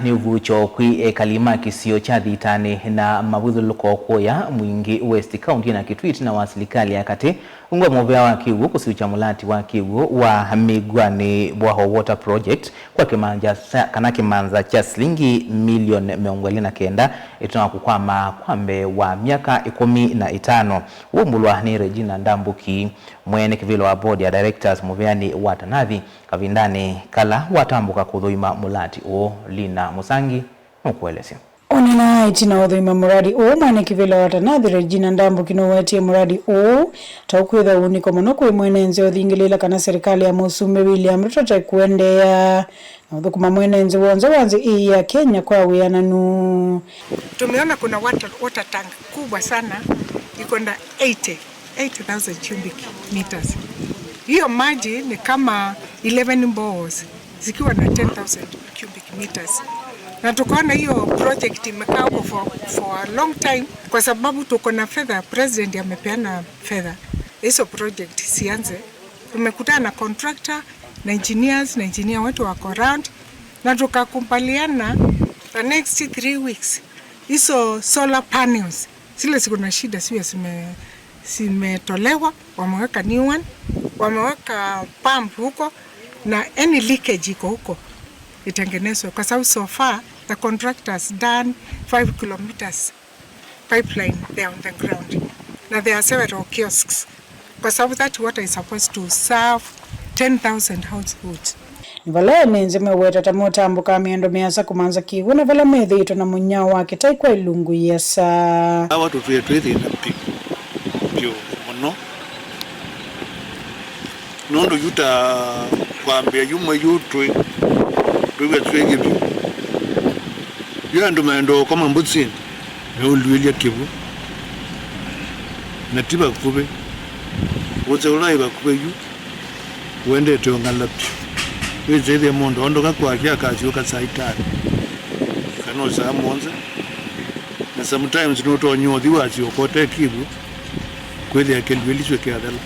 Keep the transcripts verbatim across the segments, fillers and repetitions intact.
nĩ ũvuũkyo kwĩ ekali ma kĩsio kya Thitanĩ na mavũthũlũko kũya Mwingi West, kaunti na Kitui, ĩtina wa silikalĩ ya katĩ unga mũvea wa kĩw'ũ kũsiũkya mũlati wa kĩw'ũ wa Mĩgwani Borehole Water Project kwa kĩmanza kya, kana kĩmanza kya silingi milioni mĩongo ĩlĩ na kenda, ĩtina wa kũkwama kwa mbee wa myaka ĩkũmi na ĩtano. Wumbũlwa nĩ Regina Ndambuki, mwene kĩvĩla wa board ya directors mũveanĩ wa Tanathi, kavindanĩ kala watambũka kũthũima mũlati ũũ. Lina Mũsangi nũkũelesya. Onena ĩtina wa ũthũima mũradi ũũ, mwene kĩvĩla wa Tanathi Regina Ndambuki nũwetie mũradi ũũ ta ũkwĩtha ũunĩko mũno kwĩ mwene nzĩ ũthingĩlĩĩla kana serikali ya Mũsumbĩ William Ruto ta ĩkũendeea na ũthũkũma mwene nzĩ w'onthe wa nzĩ ii ya Kenya kwa wĩananu. Tumeona kuna water, water tank kubwa sana, iko na eighty, eighty thousand cubic meters. Hiyo maji ni kama eleven boreholes zikiwa na ten thousand cubic meters. Na tukaona hiyo project imekaa huko for, for a long time, kwa sababu tuko na fedha, president amepeana fedha hizo project sianze. Tumekutana na contractor na engineers, na engineer wetu wako around, na tukakubaliana the next three weeks hizo solar panels zile ziko na shida ziwe zime-, zimetolewa, wameweka new one, wameweka pump huko, na any leakage iko huko itengenezwe, kwa sababu so far the contractors done five kilometers pipeline there on the ground, na there are several kiosks, kwa sababu that water is supposed to serve ten thousand households. Nĩ vala ene nzĩ meweta ta motambũkaa mĩendo mĩasa kũmanza kĩw'ũ na vala methĩĩtwe na mũnyao wa kĩtai kwa ilungu iasa. Awa tũtwĩe twĩ thĩna vyũ, vyũ mũno. Nũndũ yu ta kwambĩa yu mwei yu twĩ, twĩw'a twĩngĩ vyũ. Yu andũ maenda ũkoma mbũsĩnĩ, meũluĩlya kĩw'ũ. Na ti vakuvĩ. Ũsĩ ũla wĩ vakuvĩ yu, wendete ũng'ala vyũ. Wĩsĩthye mũndũ ondoka kwake akasyoka saa itano, kana o saa mũonza. Na sometimes nũtonya ũthi wasya ũkote kĩw'ũ, kwĩthĩa kĩluĩli kĩu kĩathela.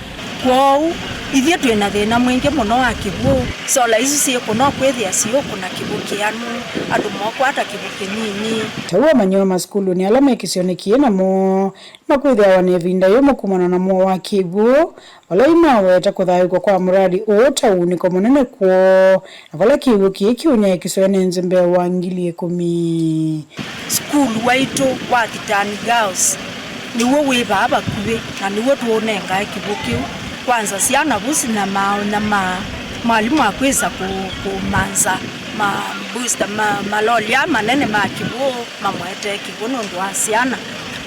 Kwoou, ithyĩ twĩ na thĩna mwingĩ mũno wa kĩw'ũ. Sola isu syĩkũ no kwĩthĩa siũkũna kĩw'ũ kĩanu, andũ mokwata kĩw'ũ kĩnini. Ta ũu amanyĩw'a masukulunĩ ala me kĩsionĩ kĩĩ namo, na kwĩthĩawa na ĩvinda yũmũ kumana na mũo wa kĩw'ũ, vala imaweta kũthayũũkw'a kwa mũradi ũũ ta ũunĩko mũnene kwoo, na vala kĩw'ũ kĩĩ kĩũnyaĩĩkĩswe ene nzĩ mbee wa ngili ĩkũmi. Sukulu waitũ wa Thitani Girls nĩw'o wĩ vaa vakuvĩ, na nĩw'o tũũnengae kĩw'ũ kĩu. Kwanza syana vu sinyamaa ũnyamaa, mwalimũ akwĩsa kũ-, kũmanza ma booster, ma, maloli aa manene ma kĩw'ũ mamwetee kĩw'ũ nũndũ wa syana.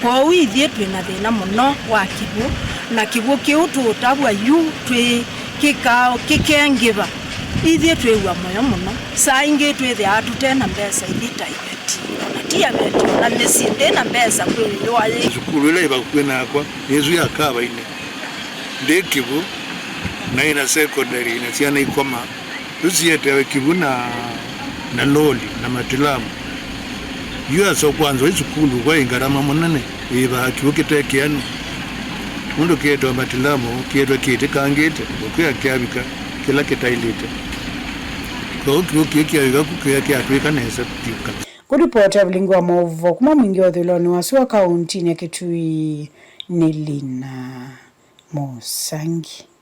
Kwoou ithyĩ twĩ na thĩna mũno wa kĩw'ũ, na kĩw'ũ kĩu tũũtavw'a yu twĩ kĩkao kĩkengĩva, ithyĩ twĩw'a mũyo mũno. Saa ingĩ twĩthĩawa tũte na mbesa ithi ta iveti, ona ti aveti, ona mĩsyĩ ndĩ na mbesa kwĩyũa yĩ. Sukulu ĩla ĩ vakuvĩ nakwa nĩ ĩsu ya Kavainĩ, ndĩ kĩw'ũ, na ĩna secondary, na syana ikomaa. Tũsietewe kĩw'ũ na, na loli na matilamu. Yu asa kwanza ĩ sukulu kwa ĩ ngarama mũnene, ĩĩvaa kĩw'ũ kĩte kĩanu. Nũndũ kĩetawa matilamu, kĩetwe kĩtĩkangĩte, ũkwĩa kĩavika kĩla kĩtaĩlĩte. Kwoou kĩw'ũ kĩĩ kĩavika ku kĩya kĩatw'ĩka nesa vyũ kabisa. Kũlipoti ya vilingi wa maũvoo kuma Mwingi wa ũthũĩlonĩ wa sua kauntinĩ ya Kitui nĩ Lina Mũsangi.